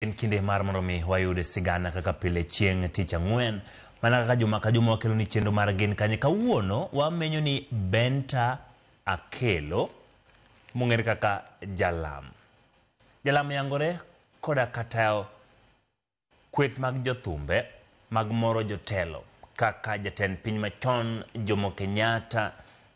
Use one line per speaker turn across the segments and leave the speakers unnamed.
En kinde mar mondo mi wayud sigana kaka pile chieng' tich ang'wen. Mana kaka juma ka juma wakelo ni chenro mar Gin Kanye. Kawuono wamenyo ni Benta Akelo mong'ere kaka Jalam. Jalam yangore koda katayo kweth mag jothumbe mag moro jotelo kaka jatend piny machon Jomo Kenyatta,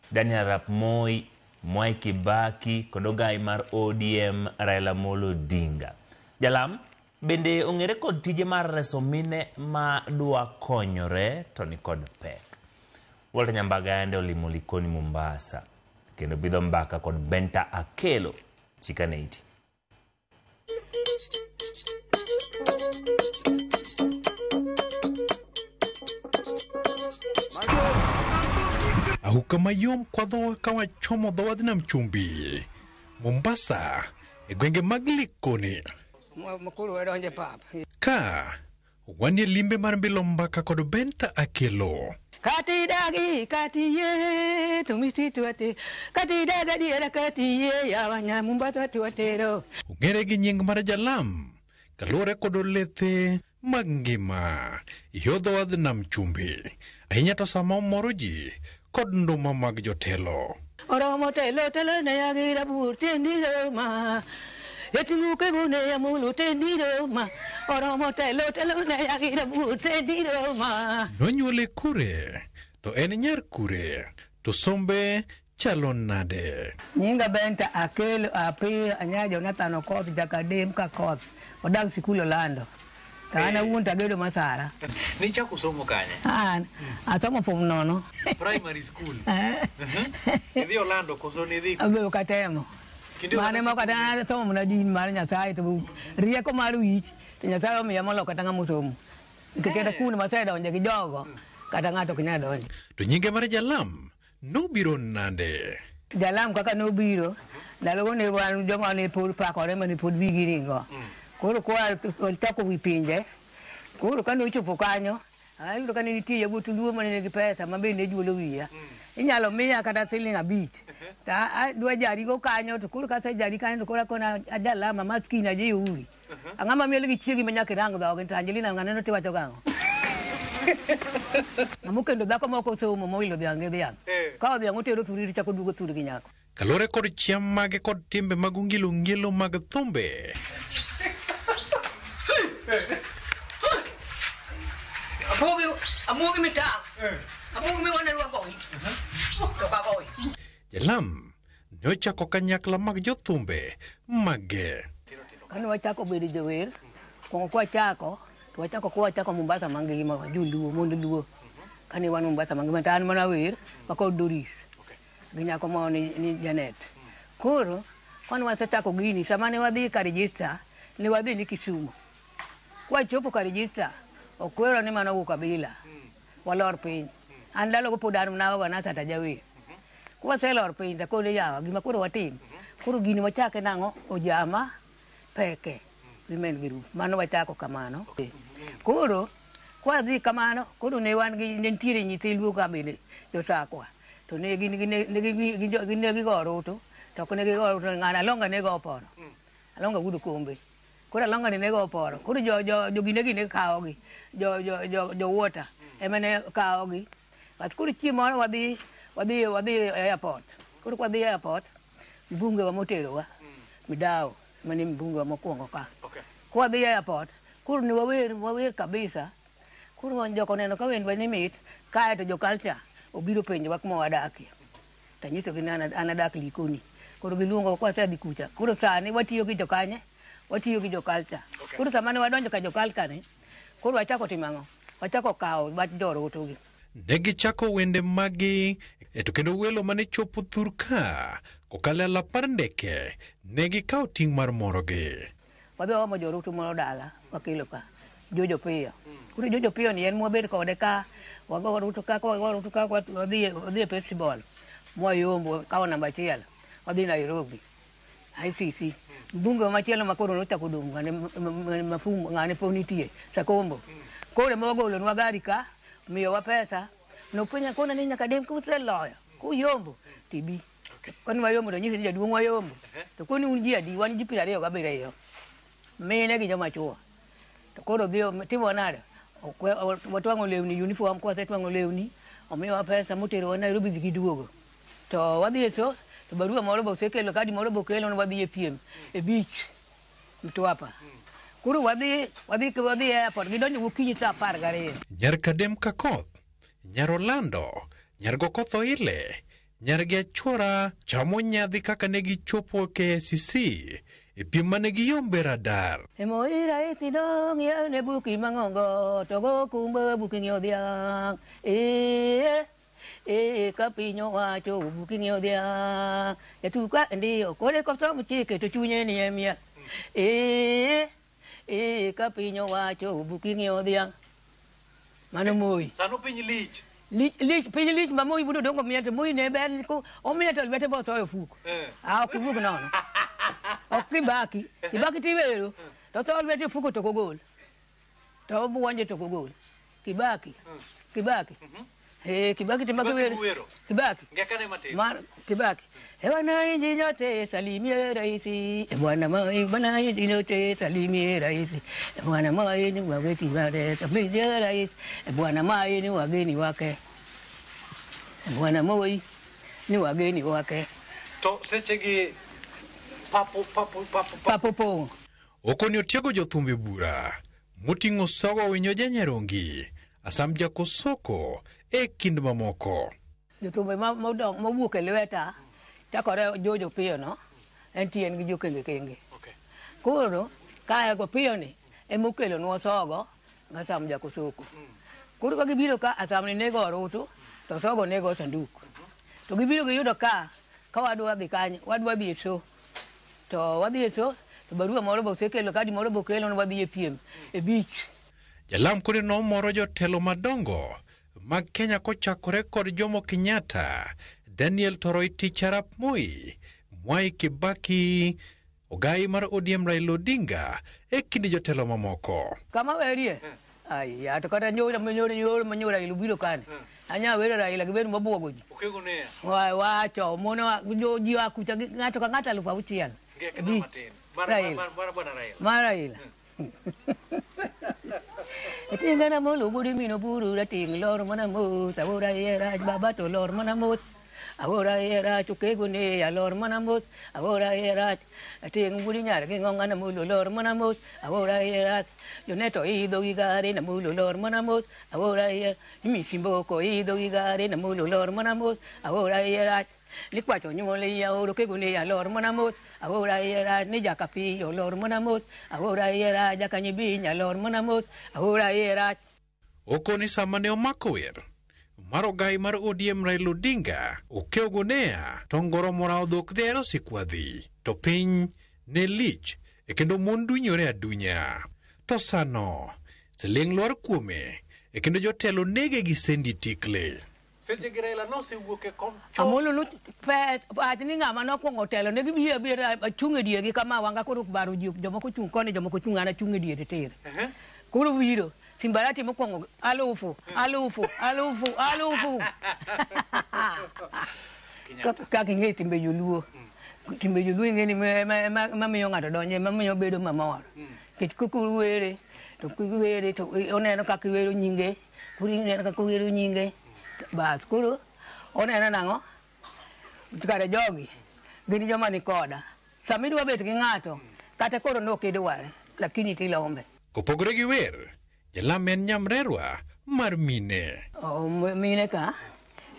Daniel Arap Moi, Mwai Kibaki kod ogai mar ODM Raila Amolo Odinga. Jalam bende ong'ere kod tije mar reso mine ma dwa konyore to ni kod pek. Walter Nyambaga yande olimo Likoni Mombasa kendo bidho mbaka kod Benta Akelo. Chikane iti.
Ahuka mayom kwadhowa ka wachomo dho wadh nam chumbi Mombasa e gwenge mag Likoni.
Makoro wadonje pap.
Ka wanie limbe mar mbilo mbaka kod Benta Akelo.
Kati dagi kati ye to misitu ate kati daga diera kati ye yawa nya Mombasa to atero.
Ong'ere gi nying mar Jalam kaluwore kod olethe mag ngima yo dho wadh nam chumbi ahinya to sama omoro ji kod nduma mag jotelo.
Oromo telo telo ne yagi rabur tendi roma. Etinguke gune yamulu tendi roma. Oromo telo telo ne yagi rabur tendi roma.
Nonyuole kure to en nyar kure to sombe chalo nade.
Nyinga Benta Akelo Apiyo anya Jonathan Okoth Jakadem ka koth odak sikul Olando. To an awuon to agedo Masara.
Nichako somo kanye?
An asomo form nono.
Primary school. Idhi Olando koso nidhi?
Abe ok atemo.
Kinde
Mane
Olando
moko kata asomo mana din mar Nyasaye to rieko mar wich to Nyasaye omiya moloyo kata ng'ama osomo. Nikech kata kuno masedonje gi jogo kata ng'ato ok nyal donjo.
To nyinge mar Jalam nobiro nade?
Jalam kaka nobiro, ndalogo ne wan joma ne pod pakore mane pod wigi ringo. Koro kwa wachako wi pinje, koro kane ochopo kanyo, ayudo ka ne nitie yawuot Luo mane nigi pesa ma be ne juolo wiya. Inyalo miya kata siling 5. To adwa jarigo kanyo to koro kasejari kanyo to koro akona ajalama maskini ajeuri. Ang'ama miel gi chiegi ma nyaka irang dhogi to Angelina ng'ane no tiwacho gang'o? Ng'ama okendo dhako ma ok osomo mowilo dhiang' gi dhiang'. Ka odhiang' otero thuri to chako duogo thuri gi nyako.
Kaluwore kod chia mage kod timbe mag ongilo ngilo mag thumbe.
Abuogi mitang'. Abuogi miwane rwakogi. To kagoyi.
Jalam ne ochako kanyakla mag jothumbe mage.
Kane wachako bedo jower, kuongo kwachako, to wachako kwachako Mombasa mangima, joluo, mond luo. Kane wan Mombasa mangima, to an mana wer, wakod Doris. Gi nyako moro ni Janet. Koro, kane wasechako gini, sama ne wadhi ka register, ne wadhi ni Kisumu. Kwachopo ka register, okwero ni mano ukabila. Walor piny. An ndalogo pod an mana organizer to ajawer. Kwaselor piny to akone yawa, gima koro watim. Koro gini wachake nang'o? Ojama peke women group. Mano wachako kamano. Koro kwadhi kamano, koro ne wan gi ne nitiere nyithi Luo ka bende josakwa. To ne gin gi ne gi ne gigo orutu, to ok ne gigo orutu, ng'ano Alonga ne go oporo. Alonga wuod Okombe. Koro Alonga ni ne go oporo. Koro jo jo jogine gi ne kawogi. Jo jo jo jo water ema ne kawogi. But koro chieng' moro wadhi wadhi wadhi airport. Koro kwadhi airport, mbunge wa moterowa, Midao, mane mbunge wa mokwongo ka. Kwadhi airport, koro ne wawer wawer kabisa. Koro jok oneno ka wendwa ni mit, kae to jo culture obiro penjowa kuma wadakie. To anyisogi ni an adak Likoni. Koro giluongowa kwasedhi kucha. Koro sani watiyo gi jokanye? Watiyo gi jo culture. Koro sama ne wadonjo ka jo culture ni, koro wachako timo ang'o? Wachako kawo wach jo Ruto gi.
Ne gichako wende maggi to kendo welo mane chopo thur ka kokalo e alap mar ndeke ne gikawo ting' mar morogi.
Wadhi waomo jo Ruto moro dala wakelo ka Jojo Piyo. Koro Jojo Piyo ni en mwabet kode ka wago Ruto ka wago Ruto ka wadhi e festival mwayombo wakawo namba 1 wadhi Nairobi ICC. Mbunge machielo ma koro nochako dong' ng'ane Mafumo ng'ane pod nitie Sakombo. Koro ema wagolonwa gari ka miyowa pesa nopenja kona ni nyaka dem kuseloyo kuyombo tibi. Koni wayombo to nyisi ni jaduong' wayombo. To koni un ji adi? Wan ji 27. Mine gi joma chuo. To koro dhi timo nade? Watwang'o lewni uniform kwasetwang'o lewni, omiwa pesa moterowa Nairobi dhi giduogo. To wadhi e show, to barua moro be osekelo, kadi moro be okelo ni wadhi e piem e beach Mtwapa. Koro wadhi wadhi wadhi e airport gidonjo gokinyi saa 12.
Nyar Kadem Kakoth, Nyar Olando, Nyar Gokoth Oile, Nyar gi Achuora chamo nyadhi kaka ne gichopo KICC e piem mane giyombe radar.
Moi rais dong ng'iew ne buki mang'ongo to go kumbe buki ng'iew dhiang'. Ee ee ka piny owacho buki ng'iew dhiang'. Jatuka ndiyo kore kosomo chike to chunye ni e miel. Ee ee ka piny owacho buki ng'iew dhiang'. Mano Moi.
Sano piny lich.
Lich lich piny lich ma Moi budo dongo miel to Moi ne ber ko omiel to lwete bosoyo ofuko. Ah ok iwuog nono. Ok Kibaki. Kibaki tiwero to soyo lwete ofuko to ok ogol. To obuonjo to ok ogol. Kibaki. Kibaki. Eh Kibaki to
Kibaki
makiwero.
buwero.
Kibaki.
Ngekane matin.
Mar Kibaki. E wananchi nyote salimie raisi. E bwana Moi, wananchi nyote salimie raisi. E bwana Moi ni waweti wale salimie raisi. E bwana Moi ni wageni wake. E bwana Moi ni wageni wake.
To sechegi papo papo papo papo.
Papo pong'.
Okoni otiego jothumbe bura moting'o Sogo Winyo Janyarongi, Asam Jakosoko e kind mamoko.
Jothumbe modong' mowuok e lweta chakore George Opiyo no entie en gi jokenge kenge.
Okay.
Koro kae Opiyo ni emokelonwa Osogo gi Asam Jakosoko. Koro ka gibiro ka Asam ni nego orutu to Osogo nego sanduk. To gibiro giyudo ka ka wadwa dhi kanye wadwa dhi e show. To wadhi e show to barua moro be osekelo kadi moro be okelo ni wadhi e piem e beach.
Jalam kode nomoro jotelo madongo mag Kenya kochakore kod Jomo Kenyatta, Daniel Toroitich arap Moi, Mwai Kibaki, ogai mar ODM Raila Odinga e kind jotelo mamoko.
Kama werie Aya, to kata nyoro nyoro nyoro manyoro Raila obiro kani. Anya wero Raila gibedo mabuogo ji.
Okego ne.
Wa wacho mono jo ji akucha gi ng'ato ka ng'ato 6,000.
Ngekane
Beach.
matin. Mar
Raila.
mar mar bwana Raila.
Mar Raila. Atinga na molo guri mino buru rating lor mana mos awora era baba to lor mana mos awora era chukego ne ya lor mana mos awora era ating guri nyar gi ngonga na mulo lor mana mos awora era joneto ido gi gare na mulo lor mana mos awora era misimboko ido gi gare na mulo lor mana mos awora era Likwacho nyuole ya oro kego ne ya lor mana mos awora era ni jakapi yo lor mana mos awora era jakanyibi lor mana mos awora era
Okoni sama ne omako wer mar ogai mar ODM Raila Odinga, Okeyo Gunia to ngoro morawo dhok dhi ero sikwadhi to piny ne lich e kendo mon dunyore adunya. To sano siling' lwar kuome e kendo jotelo nege gi sendi tikle.
Sechegi Raila nosewuok e kom chon.
Amolo no pe ati ni ng'ama nokwongo telo ne gibiro abira achung' e diergi kama wanga koro baro ji jomoko chung' koni jomoko chung' an achung' e diere tir. Koro biro Simbarati mokwongo alufu alufu alufu alufu. Kaka ing'e timbe joluo. Timbe joluo ing'e ni ema miyo ng'ato donjo ema miyo bedo mamor. Nikech kaka uwere to kiwere to oneno kaka iwero nyinge koro ineno kaka iwero nyinge bas koro oneno nang'o kare jogi gin joma ni koda. Sama idwa bet gi ng'ato kata koro nok idware lakini tilombe.
Kopogore gi wer, Jalam en nyamrerwa mar mine.
Mine ka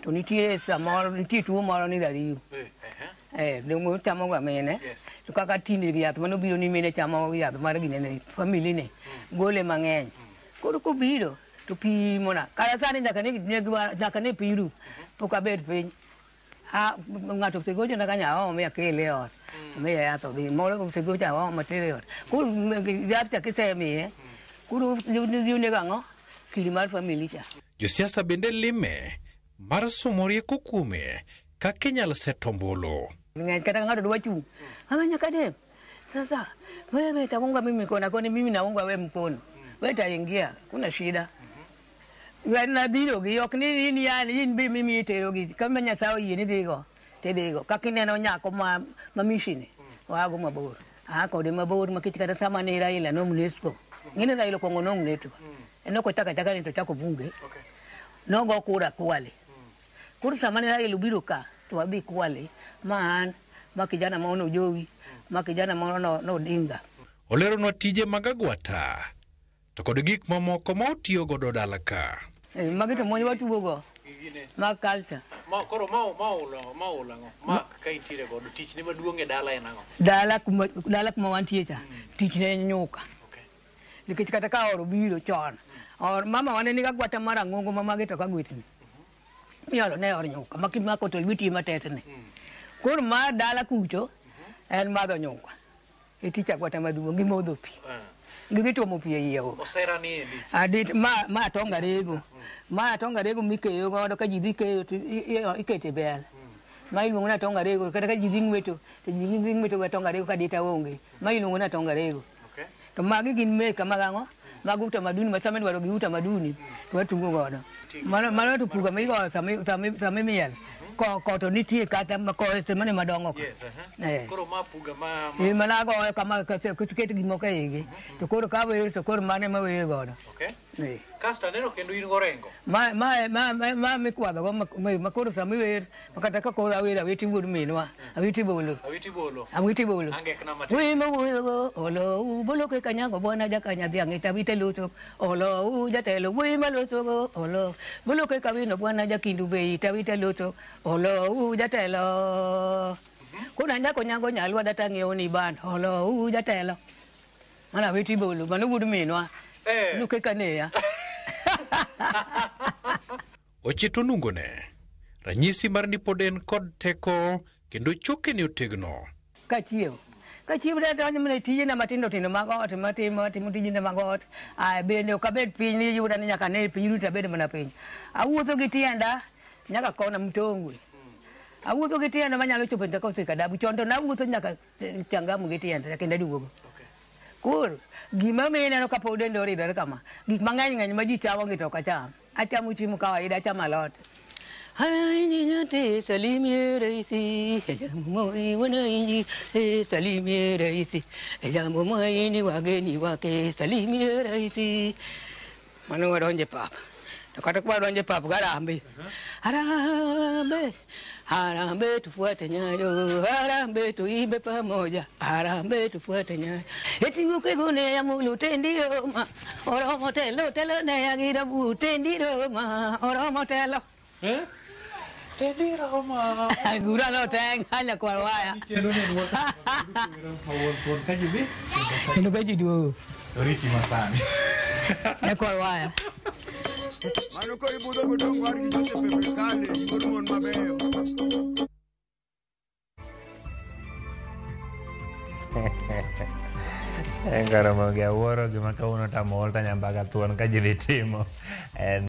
to nitie samoro nitie tuo moro ni rariw. Dongo chamo ga mine. To kaka tinde yath manobiro ni mine chamo yath mar ginene family ni gole mang'eny. Koro kobiro to pimona. Kata sani nyaka ne nyaka ne piru pok abet piny. Ah, ng'ato osegochona kanyo aome akele e ot. Amiye yath odhi. Moro osegocho aome atere e ot. Koro yath cha kisemiye koro dhi onego ang'o? Kidi mar family cha.
Josiasa bende lime mar somo rieko kuome kaka inyalo set ombulu.
Ng'eny kata ng'ato dwa chung'. Ama nyaka dem. Sasa wewe taunga mimi mkono akoni mimi naunga wewe mkono. Wewe taingia, kuna shida. Wen biro gi ok ni in yani in bi mimi itero gi kama Nyasaye oyie ni dhigo tidhigo. Kaka ineno nyako ma mishini wago mabor. Aa kode mabor makech kata sama ne Raila ne UNESCO. Ng'eni Raila okuongo ne UNESCO. En ok ochako achaka ni to ochako bunge. Nogo kura Kwale. Koro sama ne Raila obiro ka to wadhi Kwale ma an ma kijana moro nojowi ma kijana moro nodinga.
Oleronwa tije mag agwata to kod gik mamoko ma otiyo godo dala ka.
Magi to mon watugo go. Mag culture.
Ma koro ma ma ulo ma ulo ang'o? Ma ka intiere godo tich ne maduong' e dala en ang'o?
Dala kuma wantie cha tich ne en nyuka. Nikech kata ka oro biro chon. Or mama wane nigi agwata mar ang'ongo ma magi to ka gwetni. Miolo ne or nyuka ma kimako to lweti ema tetni. Koro ma dala kucho en madho nyuka. E tich agwata maduong' gi modho pi. Gidhi tuomo pi e iye go.
Osera ni endi.
Adit ma ma atonga rego. Ma atonga rego mikeyo godo ka ji dhi keyo to ikete bel. Ma iluongo ni atonga rego kata ka ji dhi ng'weto to ji dhi ng'weto gi atonga rego ka dita onge. Ma iluongo ni atonga rego. To magi gin meka mag ang'o? Mag utamaduni ma sama idwaro gi utamaduni to watugo godo. Mano to puga migoyo sama imiel. Ko to nitie kata ma ko mane madongo ka.
Yes, Koro ma puga ma
Mana agoyo kama kaseket gimoko e igi. To koro ka wer to koro mano ema wer godo.
Kasto aneno kendo in gorengo.
Ma mikwadho go ma koro sama iwer ma kata ka koro awer awiti wuod minwa awiti bolo.
Awiti bolo.
Awiti bolo.
Angekna matin.
Wi ma wuoyo go olo u bolo ke kanyango bwana jakanya dhiang' ita wite loso olo u jatelo wi ma loso go olo bolo ke kawino bwana jakindu be ita wite loso olo u jatelo. Kuna nyako nyango nyalwa data ng'iewo ni ban olo u jatelo. Mana awiti bolo mano wuod minwa. Luke kaneya.
Ochito nungone. Ranyisi mar ni pod en kod teko kendo chokene otegno.
Kachiewo. Kachiewo da donjo mana e tijena matindo tindo mag ot matimo atimo tijena mag ot. Aya bende ok abed piny ni yuda ni nyaka ne piny ruto abed mana piny. Awuotho gi tienda nyaka kona Mtongwe. Awuotho gi tienda manyalo chopo nyaka Osikadabu. Chon to nawuotho nyaka Changamu gi tienda kendo aduogo. Koro gima miyo ineno ka pod denda oridore kama, gik mang'eny ng'eny ma ji chamo gi to ok acham. Achamo chiemo kawaida, achamo alot. Salimie raisi, wananchi, salimie raisi, jambo mwaini wageni wake, salimie raisi. Mano wadonje pap. To kata kwa wadonje pap garambe. Harambe, harambe tufuate nyayo, harambe tuimbe pamoja, harambe tufuate nyayo. Eti ngukegune ya mulu tendiro ma, oromo telo telo ne ya girabu tendiro ma, oromo telo.
Tendiro ma.
Gura no teng hanya kwar waya. Kendo ka ji duogo.
Oriti masani.
Nyakwar waya.
Mano koro ibudho godong war gi Joseph Epekale, wuod mon mabeyo.
Karamogi awuoro gima kawuono tamo Walter Nyambaga thuon ka ji dhi timo. En